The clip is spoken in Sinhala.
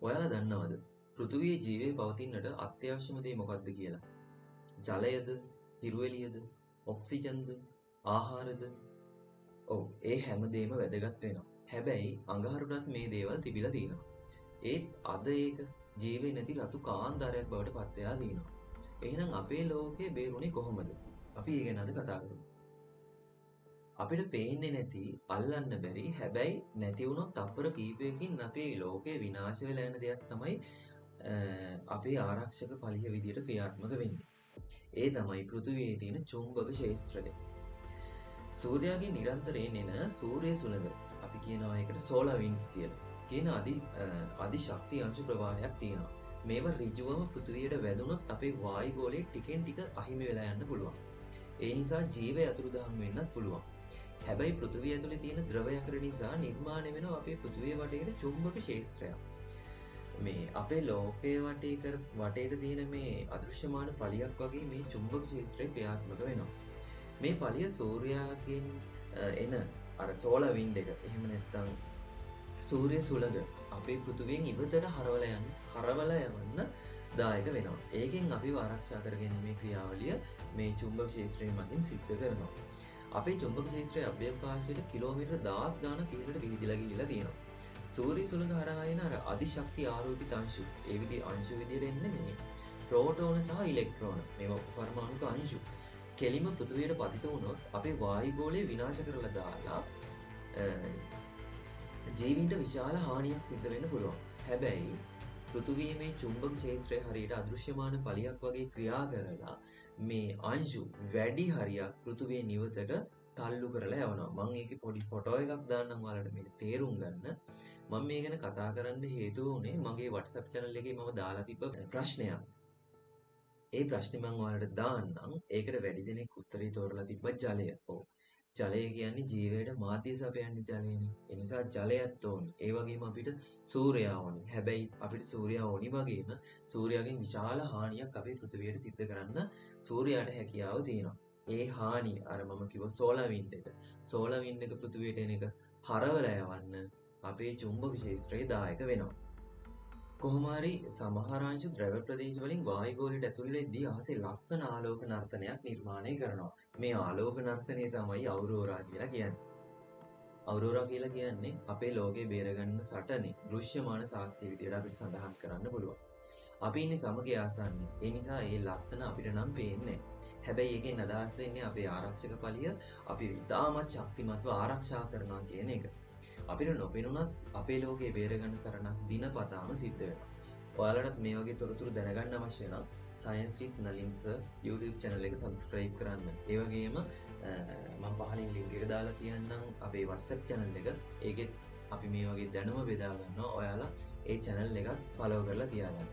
ඔයාලා දන්නවද පෘථුවියේ ජීවය පවතින්නට අත්‍යවශ්‍යම දේ මොකක්ද කියලා? ජලයද, හිරු එළියද, ඔක්සිජන්ද, ආහාරද? ඔව්, ඒ හැම දෙයක්ම වැදගත් වෙනවා. හැබැයි අඟහරුටත් මේ දේවල් තිබිලා තියෙනවා. ඒත් අද ඒක ජීවේ නැති රතු කාන්තාරයක් බවට පත් වෙලා තියෙනවා. එහෙනම් අපේ ලෝකේ බේරුණේ කොහොමද? අපි ඒ ගැන අද කතා කරමු. අපිට පේන්නේ නැති, අල්ලන්න බැරි, හැබැයි නැති වුණොත් තප්පර කීපයකින් අපේ ලෝකේ විනාශ වෙලා යන දෙයක් තමයි අපේ ආරක්ෂක පලිය විදියට ක්‍රියාත්මක වෙන්නේ. ඒ තමයි පෘථිවියේ තියෙන චුම්බක ක්ෂේත්‍රය. සූර්යාගේ නිරන්තරයෙන් එන සූර්ය සුළඟ අපි කියනවා ඒකට සෝලාර් වින්ඩ්ස් කියලා. කියන අධි ශක්ති අංශු ප්‍රවාහයක් තියෙනවා. මේවා ඍජුවම පෘථිවියට වැදුනොත් අපේ වායු ගෝලයේ ටිකෙන් ටික අහිමි වෙලා යන්න පුළුවන්. ඒ නිසා ජීවය අතුරුදහන් වෙන්නත් පුළුවන්. හැබැයි පෘථිවිය ඇතුලේ තියෙන ද්‍රව යකඩ නිසා නිර්මාණය වෙනවා අපේ පෘථිවිය වටේට චුම්බක ක්ෂේත්‍රයක්. මේ අපේ ලෝකයේ වටේට තියෙන මේ අදෘශ්‍යමාන පලියක් වගේ මේ චුම්බක ක්ෂේත්‍රය ක්‍රියාත්මක වෙනවා. මේ පලිය සූර්යාගෙන් එන අර සෝලාර් වින්ඩ් එක, එහෙම නැත්නම් සූර්ය සුළඟ අපේ පෘථිවියෙන් ඉවතට හරවලා යවන්න දායක වෙනවා. ඒකෙන් අපිව ආරක්ෂා කරගැනීමේ ක්‍රියාවලිය මේ චුම්බක ක්ෂේත්‍රය මගින් සිද්ධ කරනවා. අපේ චුම්බක ක්ෂේත්‍රය අභ්‍යවකාශයට කිලෝමීටර් 10,000 ගාණක් ඉහළට විහිදිලා ගිහිල්ලා තියෙනවා. සූර්ය සුළඟ හරහා එන අර අධිශක්ති ආරෝපිත අංශු, ඒ විදිහේ අංශු විදිහට එන්නේ මේ ප්‍රෝටෝන සහ ඉලෙක්ට්‍රෝන, මේවා උපපරමාණුක අංශු. කෙලිම පෘථිවියට පතිත වුණොත් අපේ වායු ගෝලය විනාශ කරලා දාලා ජීවීන්ට විශාල හානියක් සිද්ධ වෙන්න පුළුවන්. හැබැයි පෘථිවියේ මේ චුම්බක ක්ෂේත්‍රය හරියට අදෘශ්‍යමාන පලියක් වගේ ක්‍රියා කරලා මේ අංශු වැඩි හරියක් පෘථිවියේ නිවතට තල්ලු කරලා යවනවා. මං ඒකේ පොඩි ෆොටෝ එකක් දාන්නම් ඔයාලට මේක තේරුම් ගන්න. මං මේ ගැන කතා කරන්න හේතුව වුණේ මගේ WhatsApp channel එකේ මම දාලා තිබ්බ ප්‍රශ්නයක්. ඒ ප්‍රශ්නේ මං ඔයාලට දාන්නම්. ඒකට වැඩි දෙනෙක් උත්තරේ තෝරලා තිබ්බ ජලය. ඔව්. ජලය කියන්නේ ජීවයට මාධ්‍ය සපයන්නේ ජලයනේ. ඒ නිසා ජලයත් ඕනි. ඒ වගේම අපිට සූර්යයා ඕනි. හැබැයි අපිට සූර්යයා ඕනි වගේම සූර්යාගෙන් විශාල හානියක් අපේ පෘථිවියට සිද්ධ කරන්න සූර්යාට හැකියාව තියෙනවා. ඒ හානිය අර මම කිව්ව සෝලාර් වින්ඩ් එක. සෝලාර් වින්ඩ් එක පෘථිවියට එන එක හරවලා යවන්න අපේ චුම්බක ක්ෂේත්‍රය දායක වෙනවා. කොහොම හරි සමහර අංශු ද්‍රව ප්‍රදේශ වලින් වායු ගෝලයට ඇතුල් වෙද්දී අහසේ ලස්සන ආලෝක නර්තනයක් නිර්මාණය කරනවා. මේ ආලෝක නර්තනය තමයි අවුරෝරා කියලා කියන්නේ. අවුරෝරා කියලා කියන්නේ අපේ ලෝකේ බේරගන්න සටනේ දෘශ්‍යමාන සාක්ෂි විදියට අපිට සඳහන් කරන්න පුළුවන්. අපි ඉන්නේ සමගිය ආසන්නයේ. ඒ නිසා ඒ ලස්සන අපිට නම් පේන්නේ නැහැ. හැබැයි ඒකෙන් අදහස් වෙන්නේ අපේ ආරක්ෂක පලිය අපි ඉතාමත් ශක්තිමත්ව ආරක්ෂා කරනවා කියන එක. අපිට නොපෙනුනත් අපේ ලෝකේ බේරගන්න සටනක් දිනපතාම සිද්ධ වෙනවා. ඔයාලටත් මේ වගේ තොරතුරු දැනගන්න අවශ්‍ය නම් Science with Nalin sir YouTube channel එක subscribe කරන්න. ඒ වගේම මම පහලින් link එක දාලා තියන්නම් අපේ WhatsApp channel එක. ඒකෙත් අපි මේ වගේ දැනුම බෙදා ගන්නවා. ඔයාලා ඒ channel එකත් follow කරලා තියාගන්න.